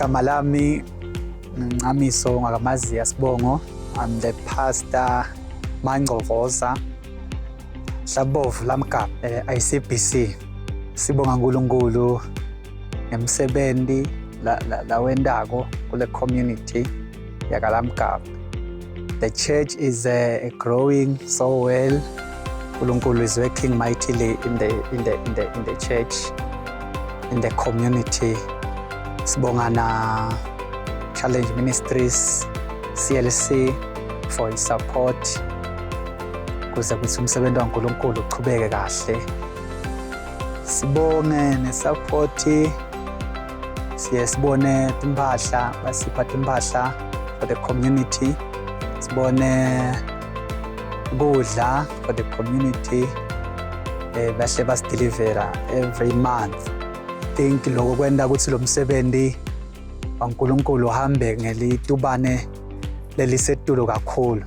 Ligama lami Ncamiso ngakamaziya Sibongo. I'm the pastor Mangcovoza Hlabovu Lamgaba ICBC. Sibonga uNkulunkulu ngemsebenzi la wendako kule community yakaLamgaba. The church is growing so well. uNkulunkulu is working mightily in the church, in the community. Sibonga na Challenge Ministries, CLC for his support kuze kuthi umsebenzi waNkulunkulu uchubeke kahle. Sibonge nesupport, siye sibone timpahla, basipha timpahla for the community, sibone kudla for the community, bahle basidelivera every month. Think lokho kwenta ukuthi lo msebenzi waNkulunkulu uhambe ngelitubane lelisetulu kakhulu.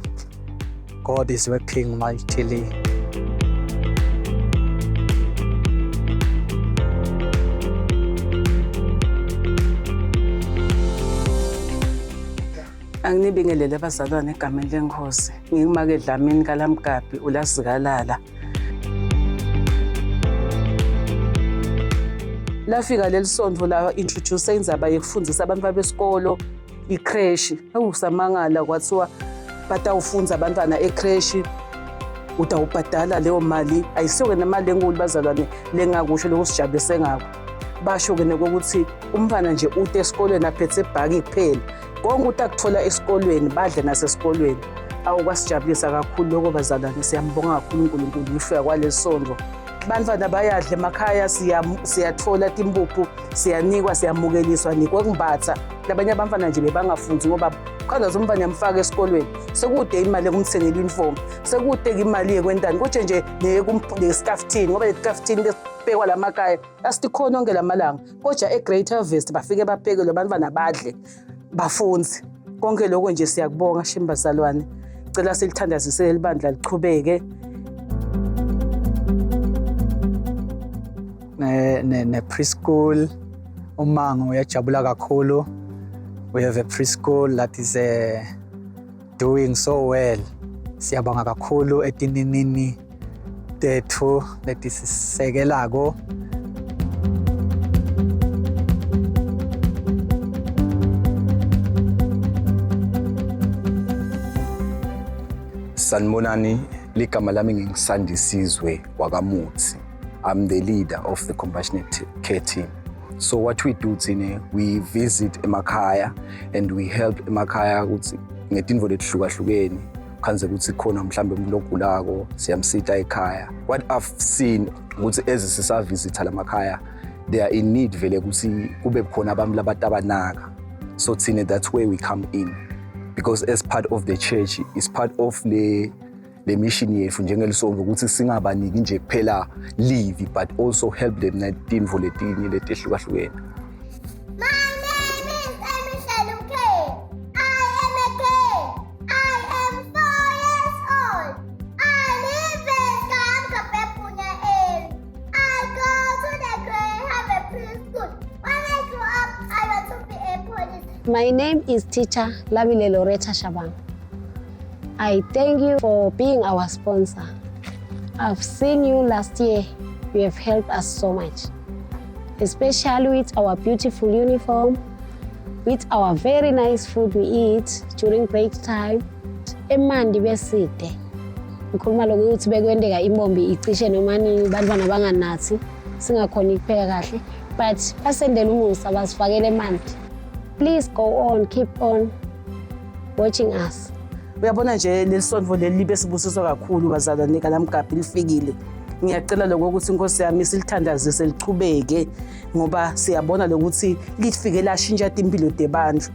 God is working mightily. Anginibingelele abazalwane egameni lenkosi. Ngingumake Dlamini kaLamgabhi uLazikalala. Lafika leli sonto la introduce indzaba yekufundisa abantu besikolo icreche. Ewusamangala kwathiwa batawufundza abantwana ecreche, utawubhadala leyo mali. Ayisiyo-ke nemali enkulu bazalwane, lengakusho lokho sijabulise ngako. Basho-ke nekokuthi umntwana nje ute esikolweni aphethe ibhaki kuphela, konke utakuthola esikolweni, badle nasesikolweni. Awukwasijabulisa kakhulu lokho bazalwane, siyambonga kakhulu uNkulunkulu ngifika kwaleli sonto. Bantwana bayadla emakhaya, siyathola timpuphu, siyanikwa, siyamukeliswa, nikwe kumbatha. Labanye abantwana nje bebangafundi ngoba khanza umntwana yamfaka esikolweni, sekude imali yokumthengela uniform, sekude imali yekwentani, kodwa nje neyesikaftini, ngoba lesikaftini lesibekwa lamakhaya asitikhona onke lamalanga. Kodwa e-Great Harvest bafike baphekelwe abantwana, badle, bafunze. Konke lokho nje siyakubonga shimbazalwane. Cela silithandazisele libandla lichubeke. Ne preschool, umango uyajabula kakhulu. We have a preschool that is doing so well. Siyabonga kakhulu etininini tethu letisisekelako. Sanibonani, ligama lami nginguSandisizwe wakaMutsi. I'm the leader of the Compassionate Care Team. So what we do thine, we visit emakhaya and we help emakhaya ukuthi ngetintfo letihlukahlukene. Khanze ukuthi khona mhlambe umuntu ogulako, siyamsita ekhaya. What I've seen ukuthi as sisavisitha lamakhaya, they are in need vele ukuthi kube khona abantu labatabanaka. So thine, that's where we come in. Because as part of the church, is part of le mission yethu njengelisonto ukuthi singabaniki nje kuphela livi, but also help them netintfo letinye letehlukahlukene. My name is Emihle K. I am a K. I am 4 years old. I live in Skamkapepunya area. I go to the Great Harvest Preschool. When I grow up, I want to be a police. My name is Teacher Labile Loretta Shaban. I thank you for being our sponsor. I've seen you last year. You have helped us so much, especially with our beautiful uniform, with our very nice food we eat during break time. Emanti besite. Ngikhuluma lokuthi bekwenteka imbombi icishe noma nini, bantwana banganathi, singakhoni ukupheka kahle, but basendele umusa, basifakele emanti. Please go on, keep on watching us. Uyabona nje leli sonto leli libe sibusiso kakhulu bazalwane kaLamgabhi lifikile. Ngiyacela lokho ukuthi inkosi yami silithandazise lichubeke, ngoba siyabona lokuthi lifike lashintsha timpilo tebantu.